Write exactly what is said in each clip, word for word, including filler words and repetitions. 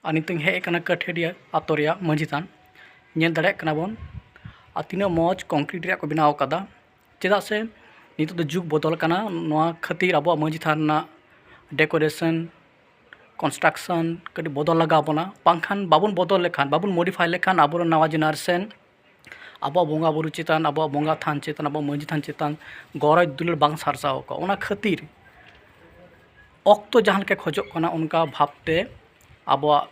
ᱟᱨ ᱱᱤᱛᱚᱝ ᱦᱮᱡ ᱟᱠᱟᱱᱟ ᱠᱟᱹᱴᱷᱮᱰᱤᱭᱟ ᱟᱛᱳ ᱨᱮᱭᱟᱜ ᱢᱟᱹᱡᱷᱤ ᱛᱷᱟᱱ᱾ ᱧᱮᱞ ᱫᱟᱲᱮᱭᱟᱜ ᱠᱟᱱᱟ ᱵᱚᱱ, ᱟᱨ ᱛᱤᱱᱟᱹᱜ ᱢᱚᱡᱽ concrete ᱨᱮᱭᱟᱜ ᱠᱚ ᱵᱮᱱᱟᱣ ᱟᱠᱟᱫᱟ᱾ ᱪᱮᱫᱟᱜ ᱥᱮ ᱱᱤᱛᱚᱜ ᱫᱚ ᱡᱩᱜᱽ ᱵᱚᱫᱚᱞ ᱟᱠᱟᱱᱟ, ᱱᱚᱣᱟ ᱠᱷᱟᱹᱛᱤᱨ ᱟᱵᱚᱣᱟᱜ ᱢᱟᱹᱡᱷᱤ ᱛᱷᱟᱱ ᱨᱮᱱᱟᱜ decoration, construction ᱠᱟᱹᱴᱤᱡ ᱵᱚᱫᱚᱞ ᱞᱟᱜᱟᱣ ᱵᱚᱱᱟ᱾ ᱵᱟᱝᱠᱷᱟᱱ ᱵᱟᱵᱚᱱ ᱵᱚᱫᱚᱞ ᱞᱮᱠᱷᱟᱱ, ᱵᱟᱵᱚᱱ modify ᱞᱮᱠᱷᱟᱱ, ᱟᱵᱚᱨᱮᱱ ᱱᱟᱣᱟ generation ᱟᱵᱚᱣᱟᱜ ᱵᱚᱸᱜᱟ ᱵᱩᱨᱩ ᱪᱮᱛᱟᱱ, ᱟᱵᱚᱣᱟᱜ ᱵᱚᱸᱜᱟ ᱛᱷᱟᱱ ᱪᱮᱛᱟᱱ, ᱟᱵᱚᱣᱟᱜ ᱢᱟᱹᱡᱷᱤ ᱛᱷᱟᱱ ᱪᱮᱛᱟᱱ ᱜᱚᱨᱚᱡᱽ ᱫᱩᱞᱟᱹᱲ ᱵᱟᱝ ᱥᱟᱨᱥᱟᱣ ᱟᱠᱚᱣᱟ᱾ ᱚᱱᱟ ᱠᱷᱟᱹᱛᱤᱨ ᱚᱠᱛᱚ ᱡᱟᱦᱟᱸ ᱞᱮᱠᱟ ᱠᱷᱚᱡᱚᱜ ᱠᱟᱱᱟ, ᱚᱱᱠᱟ ᱵᱷᱟᱵᱽᱛᱮ ᱟᱵᱚᱣᱟᱜ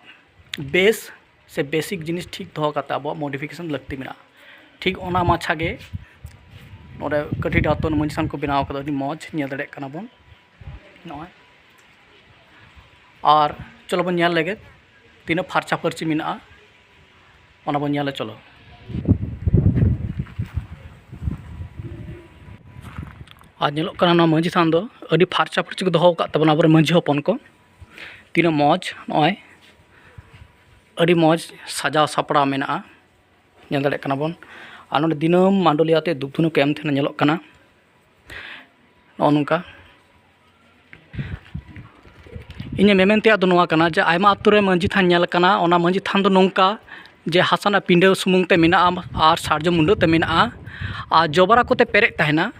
base ᱥᱮ basic ᱡᱤᱱᱤᱥ ᱴᱷᱤᱠ ᱫᱚᱦᱚ ᱠᱟᱛᱮ ᱟᱵᱚᱣᱟᱜ modification ᱞᱟᱹᱠᱛᱤ ᱢᱮᱱᱟᱜᱼᱟ᱾ ᱴᱷᱤᱠ ᱚᱱᱟ ᱢᱟᱪᱷᱟ ᱜᱮ ᱱᱚᱰᱮ ᱠᱟᱹᱴᱷᱤᱰᱤ ᱟᱛᱳ ᱢᱟᱹᱡᱷᱤ ᱛᱷᱟᱱ ᱠᱚ ᱵᱮᱱᱟᱣ ᱠᱟᱫᱟ, ᱟᱹᱰᱤ ᱢᱚᱡᱽ ᱧᱮᱞ ᱫᱟᱲᱮᱭᱟᱜ ᱠᱟᱱᱟ ᱵᱚᱱ ᱱᱚᱜᱼᱚᱭ᱾ ᱟᱨ ᱪᱚᱞᱚ ᱵᱚᱱ ᱧᱮᱞ ᱞᱮᱜᱮ ᱛᱤᱱᱟᱹᱜ ᱯᱷᱟᱨᱪᱟ ᱯᱷᱟᱹᱨᱪᱤ ᱢᱮᱱᱟᱜᱼᱟ, ᱚᱱᱟ ᱵᱚᱱ ᱧᱮᱞᱟ᱾ ᱪᱚᱞᱚ᱾ ᱟᱨ ᱧᱮᱞᱚᱜ ᱠᱟᱱᱟ ᱱᱚᱣᱟ ᱢᱟᱹᱡᱷᱤ ᱛᱷᱟᱱ ᱫᱚ ᱟᱹᱰᱤ ᱯᱷᱟᱨᱪᱟ ᱯᱷᱟᱹᱨᱪᱤ ᱠᱚ ᱫᱚᱦᱚ ᱟᱠᱟᱫ ᱛᱟᱵᱚᱱᱟ ᱟᱵᱚᱨᱮᱱ ᱢᱟᱹᱡᱷᱤ ᱦᱚᱯᱚᱱ ᱠᱚ᱾ ᱛᱤᱱᱟᱹᱜ ᱢᱚᱡᱽ ᱱᱚᱜᱼᱚᱭ, ᱟᱹᱰᱤ ᱢᱚᱡᱽ ᱥᱟᱡᱟᱣ ᱥᱟᱯᱲᱟᱣ ᱢᱮᱱᱟᱜᱼᱟ, ᱧᱮᱞ ᱫᱟᱲᱮᱭᱟᱜ ᱠᱟᱱᱟ ᱵᱚᱱ᱾ ᱟᱨ ᱱᱚᱰᱮ ᱫᱤᱱᱟᱹᱢ ᱢᱟᱰᱚᱞᱤ ᱟᱛᱮ ᱫᱷᱩᱯ ᱫᱷᱩᱱᱟᱹ ᱠᱚ ᱮᱢ ᱛᱟᱦᱮᱱᱟ, ᱧᱮᱞᱚᱜ ᱠᱟᱱᱟ ᱱᱚᱜᱼᱚ ᱱᱚᱝᱠᱟ᱾ ᱤᱧᱟᱹᱜ ᱢᱮᱢᱮᱱ ᱛᱮᱭᱟᱜ ᱫᱚ ᱱᱚᱣᱟ ᱠᱟᱱᱟ ᱡᱮ ᱟᱭᱢᱟ ᱟᱛᱳ ᱨᱮ ᱢᱟᱹᱡᱷᱤ ᱛᱷᱟᱱ ᱧᱮᱞ ᱠᱟᱱᱟ, ᱚᱱᱟ ᱢᱟᱹᱡᱷᱤ ᱛᱷᱟᱱ ᱫᱚ ᱱᱚᱝᱠᱟ ᱡᱮ ᱦᱟᱥᱟ ᱨᱮᱱᱟᱜ ᱯᱤᱸᱰᱟᱹ ᱥᱩᱢᱩᱝ ᱛᱮ ᱢᱮᱱᱟᱜᱼᱟ ᱟᱨ ᱥᱟᱨᱡᱚᱢ ᱢᱩᱸᱰᱟᱹ ᱛᱮ ᱢᱮᱱᱟᱜᱼᱟ ᱟᱨ ᱡᱚᱵᱨᱟ ᱠᱚᱛᱮ ᱯᱮᱨᱮᱡ ᱛᱟᱦᱮᱱᱟ᱾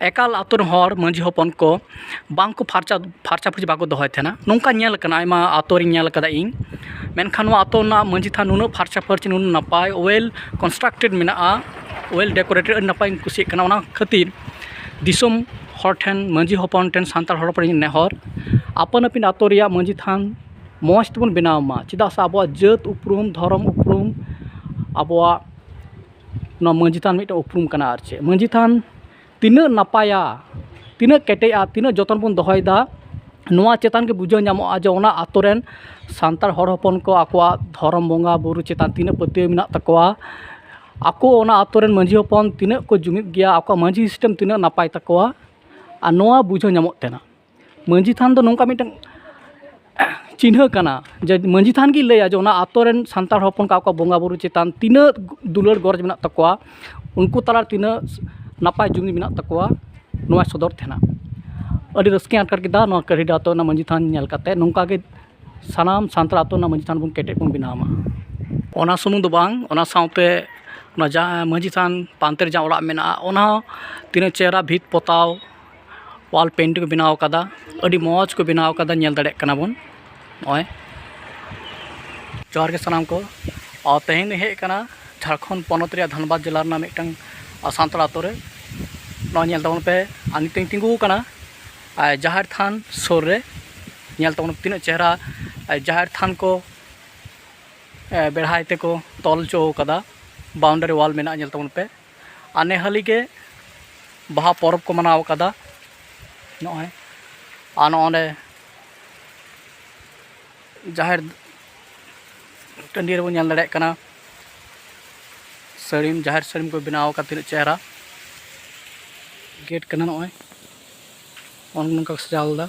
ᱮᱠᱟᱞ ᱟᱛᱳ ᱨᱮᱱ ᱦᱚᱲ, ᱢᱟᱹᱡᱷᱤ ᱦᱚᱯᱚᱱ ᱠᱚ ᱵᱟᱝ ᱠᱚ ᱯᱷᱟᱨᱪᱟ ᱯᱷᱟᱨᱪᱟ ᱯᱷᱟᱹᱨᱪᱤ ᱵᱟᱠᱚ ᱫᱚᱦᱚᱭ ᱛᱟᱦᱮᱱᱟ᱾ ᱱᱚᱝᱠᱟ ᱧᱮᱞ ᱠᱟᱱᱟ, ᱟᱭᱢᱟ ᱟᱛᱳ ᱨᱤᱧ ᱧᱮᱞ ᱠᱟᱫᱟ ᱤᱧ᱾ ᱢᱮᱱᱠᱷᱟᱱ ᱱᱚᱣᱟ ᱟᱛᱳ ᱨᱮᱱᱟᱜ ᱢᱟᱹᱡᱷᱤ ᱛᱷᱟᱱ ᱱᱩᱱᱟᱹᱜ ᱯᱷᱟᱨᱪᱟ ᱯᱷᱟᱹᱨᱪᱤ, ᱱᱩᱱᱟᱹᱜ ᱱᱟᱯᱟᱭ, well constructed ᱢᱮᱱᱟᱜᱼᱟ, well decorated, ᱟᱹᱰᱤ ᱱᱟᱯᱟᱭᱤᱧ ᱠᱩᱥᱤᱭᱟᱜ ᱠᱟᱱᱟ᱾ ᱚᱱᱟ ᱠᱷᱟᱹᱛᱤᱨ ᱫᱤᱥᱚᱢ ᱦᱚᱲ ᱴᱷᱮᱱ, ᱢᱟᱹᱡᱷᱤ ᱦᱚᱯᱚᱱ ᱴᱷᱮᱱ, ᱥᱟᱱᱛᱟᱲ ᱦᱚᱲ ᱦᱚᱯᱚᱱ ᱤᱧ ᱱᱮᱦᱚᱨ, ᱟᱯᱟᱱ ᱟᱹᱯᱤᱱ ᱟᱛᱳ ᱨᱮᱭᱟᱜ ᱢᱟᱹᱡᱷᱤ ᱛᱷᱟᱱ ᱢᱚᱡᱽ ᱛᱮᱵᱚᱱ ᱵᱮᱱᱟᱣ ᱢᱟ᱾ ᱪᱮᱫᱟᱜ ᱥᱮ ᱟᱵᱚᱣᱟᱜ ᱡᱟᱹᱛ ᱩᱯᱨᱩᱢ, ᱫᱷᱚᱨᱚᱢ ᱩᱯᱨᱩᱢ, ᱟᱵᱚᱣᱟᱜ ᱱᱚᱣᱟ ᱢᱟᱹᱡᱷᱤ ᱛᱷᱟᱱ ᱢᱤᱫᱴᱮᱱ ᱩᱯᱨᱩᱢ ᱠᱟᱱᱟ᱾ ᱟᱨ ᱪᱮᱫ ᱢᱟᱹᱡᱷᱤ ᱛᱷᱟᱱ ᱛᱤᱱᱟᱹᱜ ᱱᱟᱯᱟᱭᱟ, ᱛᱤᱱᱟᱹᱜ ᱠᱮᱴᱮᱡᱼᱟ, ᱛᱤᱱᱟᱹᱜ ᱡᱚᱛᱚᱱ ᱵᱚᱱ ᱫᱚᱦᱚᱭᱮᱫᱟ, ᱱᱚᱣᱟ ᱪᱮᱛᱟᱱ ᱜᱮ ᱵᱩᱡᱷᱟᱹᱣ ᱧᱟᱢᱚᱜᱼᱟ ᱡᱮ ᱚᱱᱟ ᱟᱛᱳ ᱨᱮᱱ ᱥᱟᱱᱛᱟᱲ ᱦᱚᱲ ᱦᱚᱯᱚᱱ ᱠᱚ ᱟᱠᱚᱣᱟᱜ ᱫᱷᱚᱨᱚᱢ ᱵᱚᱸᱜᱟ ᱵᱩᱨᱩ ᱪᱮᱛᱟᱱ ᱛᱤᱱᱟᱹᱜ ᱯᱟᱹᱛᱭᱟᱹᱣ ᱢᱮᱱᱟᱜ ᱛᱟᱠᱚᱣᱟ, ᱟᱠᱚ ᱚᱱᱟ ᱟᱛᱳ ᱨᱮᱱ ᱢᱟᱹᱡᱷᱤ ᱦᱚᱯᱚᱱ ᱛᱤᱱᱟᱹᱜ ᱠᱚ ᱡᱩᱢᱤᱫ ᱜᱮᱭᱟ, ᱟᱠᱚᱣᱟᱜ ᱢᱟᱹᱡᱷᱤ system ᱛᱤᱱᱟᱹᱜ ᱱᱟᱯᱟᱭ ᱛᱟᱠᱚᱣᱟ, ᱟᱨ ᱱᱚᱣᱟ ᱵᱩᱡᱷᱟᱹᱣ ᱧᱟᱢᱚᱜ ᱛᱟᱦᱮᱱᱟ᱾ ᱢᱟᱹᱡᱷᱤ ᱛᱷᱟᱱ ᱫᱚ ᱱᱚᱝᱠᱟ ᱢᱤᱫᱴᱟᱝ ᱪᱤᱱᱦᱟᱹ ᱠᱟᱱᱟ ᱡᱮ ᱢᱟᱹᱡᱷᱤ ᱛᱷᱟᱱ ᱜᱮᱭ ᱞᱟᱹᱭᱟ ᱡᱮ ᱚᱱᱟ ᱟᱛᱳ ᱨᱮᱱ ᱥᱟᱱᱛᱟᱲ ᱦᱚᱯᱚᱱ ᱠᱚ ᱟᱠᱚᱣᱟᱜ ᱵᱚᱸᱜᱟ ᱵᱩᱨᱩ ᱪᱮᱛᱟᱱ ᱛᱤᱱᱟᱹᱜ ᱫᱩᱞᱟᱹᱲ ᱜᱚᱨᱚᱡᱽ ᱢᱮᱱᱟᱜ ᱛᱟᱠᱚᱣᱟ, ᱩᱱᱠᱩ ᱛᱟᱞᱟᱨᱮ ᱛᱤᱱᱟᱹᱜ ᱱᱟᱯᱟᱭ ᱡᱩᱢᱤ ᱢᱮᱱᱟᱜ ᱛᱟᱠᱚᱣᱟ, ᱱᱚᱣᱟ ᱥᱚᱫᱚᱨ ᱛᱟᱦᱮᱱᱟ᱾ ᱟᱹᱰᱤ ᱨᱟᱹᱥᱠᱟᱹᱧ ᱟᱴᱠᱟᱨ ᱠᱮᱫᱟ ᱱᱚᱣᱟ ᱠᱟᱹᱨᱤᱰᱤ ᱟᱛᱳ ᱨᱮᱱᱟᱜ ᱢᱟᱹᱡᱷᱤ ᱛᱷᱟᱱ ᱧᱮᱞ ᱠᱟᱛᱮ᱾ ᱱᱚᱝᱠᱟ ᱜᱮ ᱥᱟᱱᱟᱢ ᱥᱟᱱᱛᱟᱲ ᱟᱹᱛᱩ ᱨᱮᱱᱟᱜ ᱢᱟᱹᱡᱷᱤ ᱛᱷᱟᱱ ᱵᱚᱱ ᱠᱮᱴᱮᱡ ᱵᱚᱱ ᱵᱮᱱᱟᱣ ᱢᱟ᱾ ᱚᱱᱟ ᱥᱩᱢᱩᱝ ᱫᱚ ᱵᱟᱝ, ᱚᱱᱟ ᱥᱟᱶᱛᱮ ᱚᱱᱟ ᱡᱟᱦᱟᱸ ᱢᱟᱹᱡᱷᱤ ᱛᱷᱟᱱ ᱯᱟᱱᱛᱮ ᱨᱮ ᱡᱟᱦᱟᱸ ᱚᱲᱟᱜ ᱢᱮᱱᱟᱜᱼᱟ, ᱚᱱᱟ ᱦᱚᱸ ᱛᱤᱱᱟᱹᱜ ᱪᱮᱦᱨᱟ ᱵᱷᱤᱛ ᱯᱚᱛᱟᱣ, wall paint ᱠᱚ ᱵᱮᱱᱟᱣ ᱠᱟᱫᱟ, ᱟᱹᱰᱤ ᱢᱚᱡᱽ ᱠᱚ ᱵᱮᱱᱟᱣ ᱠᱟᱫᱟ, ᱧᱮᱞ ᱫᱟᱲᱮᱭᱟᱜ ᱠᱟᱱᱟ ᱵᱚᱱ᱾ ᱱᱚᱜᱼᱚᱭ, ᱡᱚᱦᱟᱨ ᱜᱮ ᱥᱟᱱᱟᱢ ᱠᱚ᱾ ᱟᱨ ᱛᱮᱦᱮᱧ ᱞᱤᱧ ᱦᱮᱡ ᱟᱠᱟᱱᱟ ᱡᱷᱟᱲᱠᱷᱚᱸᱰ ᱯᱚᱱᱚᱛ ᱨᱮᱭᱟᱜ ᱫᱷᱟᱱᱵᱟᱫᱽ ᱡᱮᱞᱟ ᱨᱮᱱᱟᱜ ᱢᱤᱫᱴᱟᱝ, ᱟ, ᱥᱟᱱᱛᱟᱲ ᱟᱛᱳ ᱨᱮ᱾ ᱱᱚᱣᱟ ᱧᱮᱞ ᱛᱟᱵᱚᱱ ᱯᱮ, ᱟᱨ ᱱᱤᱛᱚᱜ ᱤᱧ ᱛᱤᱸᱜᱩ ᱟᱠᱟᱱᱟ, ᱟᱨ ᱡᱟᱦᱮᱨ ᱛᱷᱟᱱ ᱥᱩᱨ ᱨᱮ᱾ ᱧᱮᱞ ᱛᱟᱵᱚᱱ ᱯᱮ ᱛᱤᱱᱟᱹᱜ ᱪᱮᱦᱨᱟ, ᱟᱨ ᱡᱟᱦᱮᱨ ᱛᱷᱟᱱ ᱠᱚ, ᱮ, ᱵᱮᱲᱦᱟᱭ ᱛᱮᱠᱚ ᱛᱚᱞ ᱦᱚᱪᱚ ᱟᱠᱟᱫᱟ, boundary wall ᱢᱮᱱᱟᱜᱼᱟ, ᱧᱮᱞ ᱛᱟᱵᱚᱱ ᱯᱮ᱾ ᱟᱨ ᱱᱮ ᱦᱟᱹᱞᱤ ᱜᱮ ᱵᱟᱦᱟ ᱯᱚᱨᱚᱵᱽ ᱠᱚ ᱢᱟᱱᱟᱣ ᱟᱠᱟᱫᱟ ᱱᱚᱜᱼᱚᱭ᱾ ᱟᱨ ᱱᱚᱜᱼᱚᱸᱰᱮ ᱡᱟᱦᱮᱨ ᱴᱟᱺᱰᱤ ᱨᱮᱵᱚᱱ ᱧᱮᱞ ᱫᱟᱲᱮᱭᱟᱜ ᱠᱟᱱᱟ, ᱥᱟᱹᱲᱤᱢ, ᱡᱟᱦᱮᱨ ᱥᱟᱹᱲᱤᱢ ᱠᱚ ᱵᱮᱱᱟᱣ ᱟᱠᱟᱫ, ᱛᱤᱱᱟᱹᱜ ᱪᱮᱦᱨᱟ ᱜᱮᱴ ᱠᱟᱱᱟ᱾ ᱱᱚᱜᱼᱚᱭ ᱱᱚᱜᱼᱚ ᱱᱚᱝᱠᱟ ᱠᱚ ᱥᱟᱡᱟᱣ ᱞᱮᱫᱟ᱾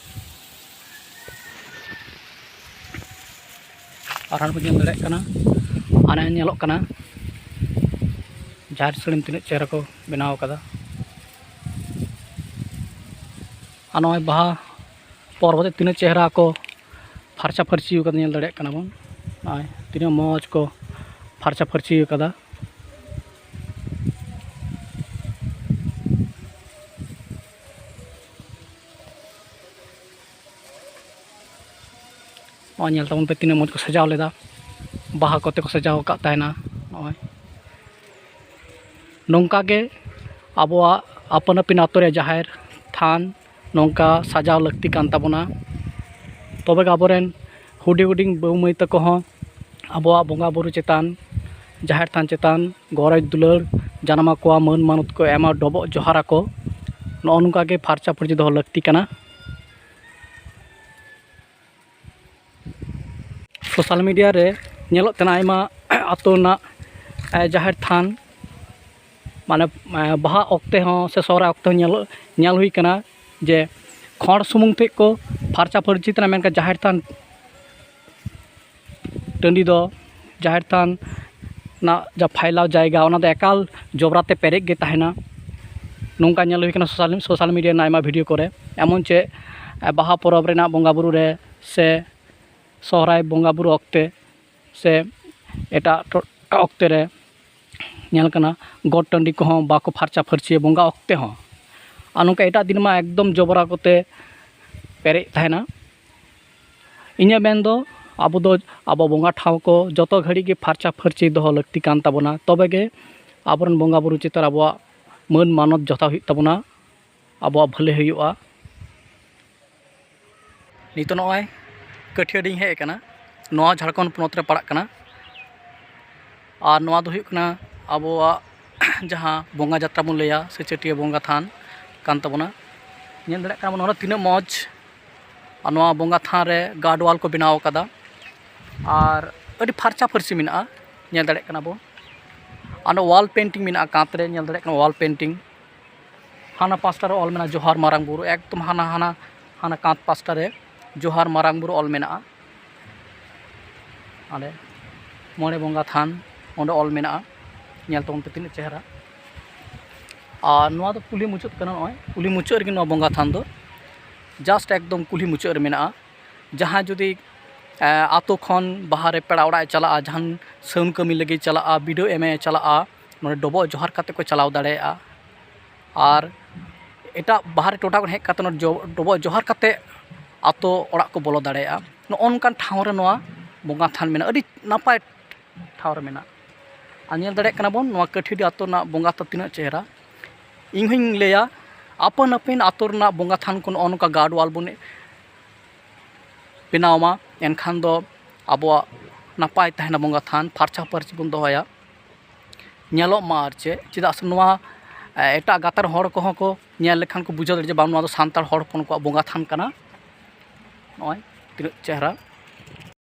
ᱟᱨ ᱦᱟᱸᱰᱮ ᱵᱚᱱ ᱧᱮᱞ ᱫᱟᱲᱮᱭᱟᱜ ᱠᱟᱱᱟ, ᱦᱟᱱᱮ ᱧᱮᱞᱚᱜ ᱠᱟᱱᱟ ᱡᱟᱦᱮᱨ ᱥᱟᱹᱲᱤᱢ ᱛᱤᱱᱟᱹᱜ ᱪᱮᱦᱨᱟ ᱠᱚ ᱵᱮᱱᱟᱣ ᱟᱠᱟᱫᱟ᱾ ᱟᱨ ᱱᱚᱜᱼᱚᱭ ᱵᱟᱦᱟ ᱯᱚᱨᱚᱵᱽ ᱨᱮ ᱛᱤᱱᱟᱹᱜ ᱪᱮᱦᱨᱟ ᱠᱚ ᱯᱷᱟᱨᱪᱟ ᱯᱷᱟᱹᱨᱪᱤ ᱟᱠᱟᱫᱟ, ᱧᱮᱞ ᱫᱟᱲᱮᱭᱟᱜ ᱠᱟᱱᱟ ᱵᱚᱱ᱾ ᱱᱚᱜᱼᱚᱭ ᱛᱤᱱᱟᱹᱜ ᱢᱚᱡᱽ ᱠᱚ ᱯᱷᱟᱨᱪᱟ ᱯᱷᱟᱹᱨᱪᱤ ᱟᱠᱟᱫᱟ᱾ ᱱᱚᱜᱼᱚᱭ ᱧᱮᱞ ᱛᱟᱵᱚᱱ ᱯᱮ, ᱛᱤᱱᱟᱹᱜ ᱢᱚᱡᱽ ᱠᱚ ᱥᱟᱡᱟᱣ ᱞᱮᱫᱟ, ᱵᱟᱦᱟ ᱠᱚᱛᱮ ᱠᱚ ᱥᱟᱡᱟᱣ ᱟᱠᱟᱫ ᱛᱟᱦᱮᱱᱟ᱾ ᱱᱚᱜᱼᱚᱭ ᱱᱚᱝᱠᱟ ᱜᱮ ᱟᱵᱚᱣᱟᱜ ᱟᱯᱟᱱ ᱟᱹᱯᱤᱱ ᱟᱛᱳ ᱨᱮ ᱡᱟᱦᱮᱨ ᱛᱷᱟᱱ ᱱᱚᱝᱠᱟ ᱥᱟᱡᱟᱣ ᱞᱟᱹᱠᱛᱤ ᱠᱟᱱ ᱛᱟᱵᱚᱱᱟ᱾ ᱛᱚᱵᱮ ᱜᱮ ᱟᱵᱚᱨᱮᱱ ᱦᱩᱰᱤᱧ ᱦᱩᱰᱤᱧ ᱵᱟᱹᱵᱩ ᱢᱟᱹᱭ ᱛᱟᱠᱚ ᱦᱚᱸ ᱟᱵᱚᱣᱟᱜ ᱵᱚᱸᱜᱟ ᱵᱩᱨᱩ ᱪᱮᱛᱟᱱ, ᱡᱟᱦᱮᱨ ᱛᱷᱟᱱ ᱪᱮᱛᱟᱱ ᱜᱚᱨᱚᱡᱽ ᱫᱩᱞᱟᱹᱲ ᱡᱟᱱᱟᱢ ᱟᱠᱚᱣᱟ, ᱢᱟᱹᱱ ᱢᱟᱱᱚᱛ ᱠᱚ ᱮᱢᱟ, ᱰᱚᱵᱚᱜ ᱡᱚᱦᱟᱨ ᱟᱠᱚ᱾ ᱱᱚᱜᱼᱚ ᱱᱚᱝᱠᱟ ᱜᱮ ᱯᱷᱟᱨᱪᱟ ᱯᱷᱟᱹᱨᱪᱤ ᱫᱚᱦᱚ ᱞᱟᱹᱠᱛᱤ ᱠᱟᱱᱟ᱾ social media ᱨᱮ ᱧᱮᱞᱚᱜ ᱛᱟᱦᱮᱱᱟ ᱟᱭᱢᱟ ᱟᱛᱳ ᱨᱮᱱᱟᱜ, ᱮ, ᱡᱟᱦᱮᱨ ᱛᱷᱟᱱ, ᱢᱟᱱᱮ, ᱮ, ᱵᱟᱦᱟ ᱚᱠᱛᱮ ᱦᱚᱸ ᱥᱮ ᱥᱚᱦᱨᱟᱭ ᱚᱠᱛᱮ ᱦᱚᱸ ᱧᱮᱞᱚᱜ, ᱧᱮᱞ ᱦᱩᱭ ᱠᱟᱱᱟ ᱡᱮ ᱠᱷᱚᱲ ᱥᱩᱢᱩᱝ ᱛᱮ ᱠᱚ ᱯᱷᱟᱨᱪᱟ ᱯᱷᱟᱹᱨᱪᱤ ᱛᱟᱦᱮᱱᱟ, ᱢᱮᱱᱠᱷᱟᱱ ᱡᱟᱦᱮᱨ ᱛᱷᱟᱱ ᱴᱟᱺᱰᱤ ᱫᱚ, ᱡᱟᱦᱮᱨ ᱛᱷᱟᱱ ᱨᱮᱱᱟᱜ ᱡᱟ ᱯᱷᱟᱭᱞᱟᱣ ᱡᱟᱭᱜᱟ, ᱚᱱᱟ ᱫᱚ ᱮᱠᱟᱞ ᱡᱚᱵᱽᱨᱟ ᱛᱮ ᱯᱮᱨᱮᱡ ᱜᱮ ᱛᱟᱦᱮᱱᱟ᱾ ᱱᱚᱝᱠᱟ ᱧᱮᱞ ᱦᱩᱭ ᱠᱟᱱᱟ social, social media ᱨᱮᱱᱟᱜ ᱟᱭᱢᱟ video ᱠᱚᱨᱮ, ᱮᱢᱚᱱ ᱪᱮᱫ, ᱮ, ᱵᱟᱦᱟ ᱯᱚᱨᱚᱵᱽ ᱨᱮᱱᱟᱜ ᱵᱚᱸᱜᱟ ᱵᱩᱨᱩ ᱨᱮ ᱥᱮ ᱥᱚᱦᱨᱟᱭ ᱵᱚᱸᱜᱟ ᱵᱩᱨᱩ ᱚᱠᱛᱮ ᱥᱮ ᱮᱴᱟᱜ ᱴᱚ- ᱚᱠᱛᱮ ᱨᱮ ᱧᱮᱞ ᱠᱟᱱᱟ, ᱜᱚᱴ ᱴᱟᱺᱰᱤ ᱠᱚᱦᱚᱸ ᱵᱟᱠᱚ ᱯᱷᱟᱨᱪᱟ ᱯᱷᱟᱹᱨᱪᱤᱭᱟ ᱵᱚᱸᱜᱟ ᱚᱠᱛᱮ ᱦᱚᱸ᱾ ᱟᱨ ᱱᱚᱝᱠᱟ ᱮᱴᱟᱜ ᱫᱤᱱ ᱢᱟ ᱮᱠᱫᱚᱢ ᱡᱚᱵᱽᱨᱟ ᱠᱚᱛᱮ ᱯᱮᱨᱮᱡ ᱛᱟᱦᱮᱱᱟ᱾ ᱤᱧᱟᱹᱜ ᱢᱮᱱ ᱫᱚ, ᱟᱵᱚ ᱫᱚ ᱟᱵᱚ ᱵᱚᱸᱜᱟ ᱴᱷᱟᱶ ᱠᱚ ᱡᱚᱛᱚ ᱜᱷᱟᱹᱲᱤᱡ ᱜᱮ ᱯᱷᱟᱨᱪᱟ ᱯᱷᱟᱹᱨᱪᱤ ᱫᱚᱦᱚ ᱞᱟᱹᱠᱛᱤ ᱠᱟᱱ ᱛᱟᱵᱚᱱᱟ, ᱛᱚᱵᱮ ᱜᱮ ᱟᱵᱚᱨᱮᱱ ᱵᱚᱸᱜᱟ ᱵᱩᱨᱩ ᱪᱮᱛᱟᱱ ᱨᱮ ᱟᱵᱚᱣᱟᱜ ᱢᱟᱹᱱ ᱢᱟᱱᱚᱛ ᱡᱚᱛᱟᱣ ᱦᱩᱭᱩᱜ ᱛᱟᱵᱚᱱᱟ, ᱟᱵᱚᱣᱟᱜ ᱵᱷᱟᱹᱞᱟᱹᱭ ᱦᱩᱭᱩᱜᱼᱟ᱾ ᱱᱤᱛᱚᱜ ᱱᱚᱜᱼᱚᱭ ᱠᱟᱹᱴᱷᱤᱭᱟᱹᱰᱤᱧ ᱦᱮᱡ ᱟᱠᱟᱱᱟ, ᱱᱚᱣᱟ ᱡᱷᱟᱲᱠᱷᱚᱸᱰ ᱯᱚᱱᱚᱛ ᱨᱮ ᱯᱟᱲᱟᱜ ᱠᱟᱱᱟ᱾ ᱟᱨ ᱱᱚᱣᱟ ᱫᱚ ᱦᱩᱭᱩᱜ ᱠᱟᱱᱟ ᱟᱵᱚᱣᱟᱜ ᱡᱟᱦᱟᱸ ᱵᱚᱸᱜᱟ ᱡᱟᱛᱨᱟ ᱵᱚᱱ ᱞᱟᱹᱭᱟ ᱥᱮ ᱪᱟᱹᱴᱭᱟᱹ ᱵᱚᱸᱜᱟ ᱛᱷᱟᱱ ᱠᱟᱱ ᱛᱟᱵᱚᱱᱟ᱾ ᱧᱮᱞ ᱫᱟᱲᱮᱭᱟᱜ ᱠᱟᱱᱟ ᱵᱚᱱ ᱱᱚᱰᱮ ᱛᱤᱱᱟᱹᱜ ᱢᱚᱡᱽ, ᱟᱨ ᱱᱚᱣᱟ ᱵᱚᱸᱜᱟ ᱛᱷᱟᱱ ᱨᱮ ᱜᱟᱨᱰ ᱣᱟᱞ ᱠᱚ ᱵᱮᱱᱟᱣ ᱟᱠᱟᱫᱟ ᱟᱨ ᱟᱹᱰᱤ ᱯᱷᱟᱨᱪᱟ ᱯᱷᱟᱹᱨᱪᱤ ᱢᱮᱱᱟᱜᱼᱟ᱾ ᱧᱮᱞ ᱫᱟᱲᱮᱭᱟᱜ ᱠᱟᱱᱟ ᱵᱚᱱ ᱟᱨ ᱱᱚᱣᱟ ᱣᱟᱞ ᱯᱮᱱᱴᱤᱝ ᱢᱮᱱᱟᱜᱼᱟ, ᱠᱟᱸᱛ ᱨᱮ ᱧᱮᱞ ᱫᱟᱲᱮᱭᱟᱜ ᱠᱟᱱᱟ ᱣᱟᱞ ᱯᱮᱱᱴᱤᱝ᱾ ᱦᱟᱱᱟ ᱯᱟᱥᱴᱟ ᱨᱮ ᱚᱞ ᱢᱮᱱᱟᱜᱼᱟ ᱡᱚᱦᱟᱨ ᱢᱟᱨᱟᱝ ᱵᱩᱨᱩ, ᱮᱠᱫᱚᱢ ᱦᱟᱱᱟ ᱦᱟᱱᱟ ᱦᱟᱱᱟ ᱠᱟᱸᱛ ᱯᱟᱥᱴᱟ ᱨᱮ ᱡᱚᱦᱟᱨ ᱢᱟᱨᱟᱝ ᱵᱩᱨᱩ ᱚᱞ ᱢᱮᱱᱟᱜᱼᱟ᱾ ᱚᱸᱰᱮ ᱢᱚᱬᱮ ᱵᱚᱸᱜᱟ ᱛᱷᱟᱱ ᱚᱸᱰᱮ ᱚᱞ ᱢᱮᱱᱟᱜᱼᱟ, ᱧᱮᱞ ᱛᱟᱵᱚᱱ ᱯᱮ ᱛᱤᱱᱟᱹᱜ ᱪᱮᱦᱨᱟ᱾ ᱟᱨ ᱱᱚᱣᱟ ᱫᱚ ᱠᱩᱞᱦᱤ ᱢᱩᱪᱟᱹᱫ ᱠᱟᱱᱟ, ᱱᱚᱜᱼᱚᱭ ᱠᱩᱞᱦᱤ ᱢᱩᱪᱟᱹᱫ ᱨᱮᱜᱮ ᱱᱚᱣᱟ ᱵᱚᱸᱜᱟ ᱛᱷᱟᱱ ᱫᱚ, ᱡᱟᱥᱴ ᱮᱠᱫᱚᱢ ᱠᱩᱞᱦᱤ ᱢᱩᱪᱟᱹᱫ ᱨᱮ ᱢᱮᱱᱟᱜᱼᱟ᱾ ᱡᱟᱦᱟᱸᱭ ᱡᱩᱫᱤ ᱟᱛᱳ ᱠᱷᱚᱱ ᱵᱟᱦᱨᱮ ᱯᱮᱲᱟ ᱚᱲᱟᱜ ᱮ ᱪᱟᱞᱟᱜᱼᱟ, ᱡᱟᱦᱟᱱ ᱥᱟᱹᱣᱩᱱ ᱠᱟᱹᱢᱤ ᱞᱟᱹᱜᱤᱫ ᱪᱟᱞᱟᱜᱼᱟ, ᱵᱤᱰᱟᱹᱣ ᱮᱢᱮ ᱪᱟᱞᱟᱜᱼᱟ, ᱱᱚᱰᱮ ᱰᱚᱵᱚᱜ ᱡᱚᱦᱟᱨ ᱠᱟᱛᱮ ᱠᱚ ᱪᱟᱞᱟᱣ ᱫᱟᱲᱮᱭᱟᱜᱼᱟ᱾ ᱟᱨ ᱮᱴᱟᱜ ᱵᱟᱦᱨᱮ ᱴᱚᱴᱷᱟ ᱠᱷᱚᱱ ᱦᱮᱡ ᱠᱟᱛᱮ ᱱᱚᱰᱮ ᱡᱚ- ᱰᱚᱵᱚᱜ ᱡᱚᱦᱟᱨ ᱠᱟᱛᱮ ᱟᱛᱳ ᱚᱲᱟᱜ ᱠᱚ ᱵᱚᱞᱚ ᱫᱟᱲᱮᱭᱟᱜᱼᱟ᱾ ᱱᱚᱜᱼᱚ ᱱᱚᱝᱠᱟᱱ ᱴᱷᱟᱶ ᱨᱮ ᱱᱚᱣᱟ ᱵᱚᱸᱜᱟ ᱛᱷᱟᱱ ᱢᱮᱱᱟᱜᱼᱟ, ᱟᱹᱰᱤ ᱱᱟᱯᱟᱭ ᱴᱷᱟᱶ ᱨᱮ ᱢᱮᱱᱟᱜᱼᱟ᱾ ᱟᱨ ᱧᱮᱞ ᱫᱟᱲᱮᱭᱟᱜ ᱠᱟᱱᱟ ᱵᱚᱱ ᱱᱚᱣᱟ ᱠᱟᱹᱴᱷᱤᱭᱟᱹᱰᱤ ᱟᱛᱳ ᱨᱮᱱᱟᱜ ᱵᱚᱸᱜᱟ ᱛᱷᱟᱱ ᱛᱤᱱᱟᱹᱜ ᱪᱮᱦᱨᱟ᱾ ᱤᱧ ᱦᱚᱧ ᱞᱟᱹᱭᱟ, ᱟᱯᱟᱱ ᱟᱹᱯᱤᱱ ᱟᱛᱳ ᱨᱮᱱᱟᱜ ᱵᱚᱸᱜᱟ ᱛᱷᱟᱱ ᱠᱚ ᱱᱚᱜᱼᱚ ᱱᱚᱝᱠᱟ ᱜᱟᱨᱰ ᱣᱟᱞ ᱵᱚᱱ ᱵᱮᱱᱟᱣ ᱢᱟ, ᱮᱱᱠᱷᱟᱱ ᱫᱚ ᱟᱵᱚᱣᱟᱜ ᱱᱟᱯᱟᱭ ᱛᱟᱦᱮᱱᱟ, ᱵᱚᱸᱜᱟ ᱛᱷᱟᱱ ᱯᱷᱟᱨᱪᱟ ᱯᱷᱟᱹᱨᱪᱤ ᱵᱚᱱ ᱫᱚᱦᱚᱭᱟ, ᱧᱮᱞᱚᱜ ᱢᱟ᱾ ᱟᱨ ᱪᱮᱫ, ᱪᱮᱫᱟᱜ ᱥᱮ ᱱᱚᱣᱟ ᱮᱴᱟᱜ ᱜᱟᱛᱟᱨ ᱦᱚᱲ ᱠᱚᱦᱚᱸ ᱠᱚ ᱧᱮᱞ ᱞᱮᱠᱷᱟᱱ ᱠᱚ ᱵᱩᱡᱷᱟᱹᱣ ᱫᱟᱲᱮᱭᱟᱜᱼᱟ ᱡᱮ ᱵᱟᱝ, ᱱᱚᱣᱟ ᱫᱚ ᱥᱟᱱᱛᱟᱲ ᱦᱚᱲ ᱦᱚᱯᱚᱱ ᱠᱚᱣᱟᱜ ᱵᱚᱸᱜᱟ ᱛᱷᱟᱱ ᱠᱟᱱᱟ᱾ ᱱᱚᱜᱼᱚᱭ ᱛᱤᱱᱟᱹᱜ ᱪᱮᱦᱨᱟ